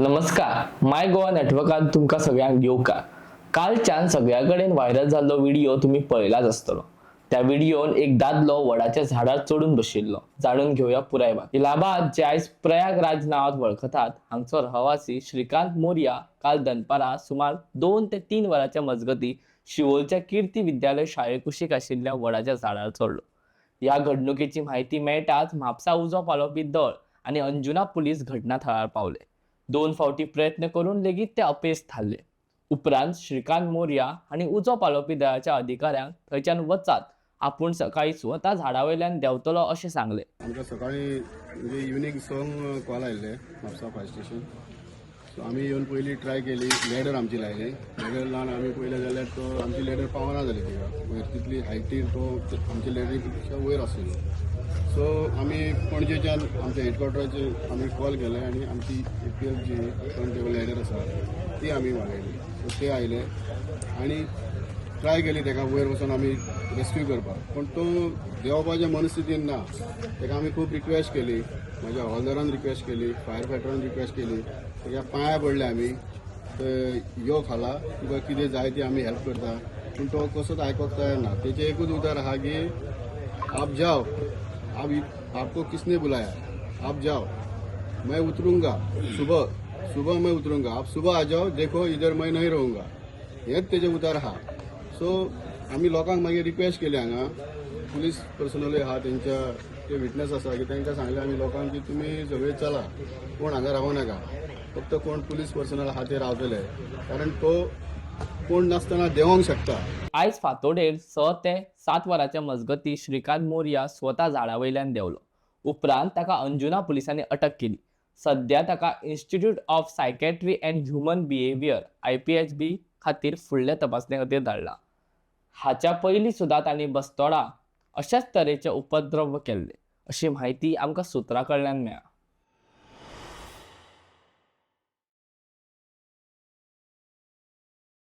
नमस्कार, माय गोवा नेटवर्कान तुमकां सगळ्यांक येवकार. कालच्यान सगळ्या कडेन व्हायरल जाल्लो व्हिडिओ तुमी पळयलाच आसतलो. त्या व्हिडिओन एक दादलो वडाच्या झाडार चडून बशिल्लो. जाणून घेवया पुराय बात. इलाहाबाद, जे आयज प्रयागराज नांवात वळखतात, हांगचो रहवासी श्रीकांत मोर्या काल दनपारां सुमार 2 ते 3 वरांच्या मजगती शिवोलच्या कीर्ती विद्यालय शाळे कुशीक आशिल्ल्या वडाच्या झाडार चडलो. ह्या घडणुकेची म्हायती मेळटाच म्हापसा उजो पालोवपी दळ आनी अंजुना पुलीस घटना थळार पावले. दोन फावटी प्रयत्न करून लेगीत ते अपेस थारले. उपरांत श्रीकांत मोर्या हांणी उजो पालोवपी दळाच्या अधिकाऱ्यांक थंयच्यान वचात, आपूण सकाळी स्वता झाडा वयल्यान देंवतलो अशें सांगलें. आमकां सकाळी म्हणजे इवनींग 6ंक कॉल आयिल्ले म्हापसा फायर स्टेशन. सो आमी येवन पयलीं ट्राय केली, लॅडर आमची लायली. लॅडर लावन आमी पयलें जाल्यार तो आमची लॅडर पावना जाली तिका वयर. तितली हायटीर तो आमच्या लॅडरी पेक्षा वयर आशिल्लो. सो आमी पणजेच्यान आमच्या हेडक्वॉर्टराचेर आमी कॉल केले आनी आमची एपीएफ जी टर्न लॅडर आसा ती आमी मागयली. सो ते आयले आनी ट्राय केली ताका वयर वचून आमी रेस्क्यू करपाक, पूण तो देंवपाच्या मनस्थितीन ना. ताका आमी खूब रिक्वेस्ट केली, म्हाज्या हवालदारान रिक्वेस्ट केली, फायर फायटरान रिक्वेस्ट केली, ताच्या पांया पडले आमी, तर यो खाला, तुका कितें जाय ती आमी हेल्प करता. पूण तो कसोच आयकोंक तयार ना. तेचें एकूच उतर आहा की आप जाओ, आप आपको किसने बुलाया, आप जाओ, मैं उतरूंगा सुबह, सुबह मैं उतरूंगा, आप सुबह आ जाओ, देखो इधर मैं नहीं रहूंगा. हेच तेजें उतर आहा. सो आमी लोकांक मागीर रिक्वेस्ट केली, हांगा पुलीस पर्सनलूय आहा, तेंच्या ते विटनस आसा की तांकां सांगलें आमी लोकांक की तुमी सगळे चला, कोण हांगा रावो नाका, फक्त कोण पुलीस पर्सनल आहा ते रावतले, कारण तो कोण नासतना देंवोंक शकता. आयज फांतोडेर 6 ते 7 वरांच्या मजगती श्रीकांत मोर्या स्वता झाडा वयल्यान देंवलो. उपरांत ताका अंजुना पुलिसांनी अटक केली. सध्या ताका Institute of Psychiatry and Human Behaviour, IPHB खातीर फुडल्या तपासणे खातीर धाडला. हाच्या पयलीं सुद्दां तांणी बस्तोडा अशाच तरेचे उपद्रव केल्ले, अशी म्हायती आमकां सुत्रां कडल्यान मेळ्ळा.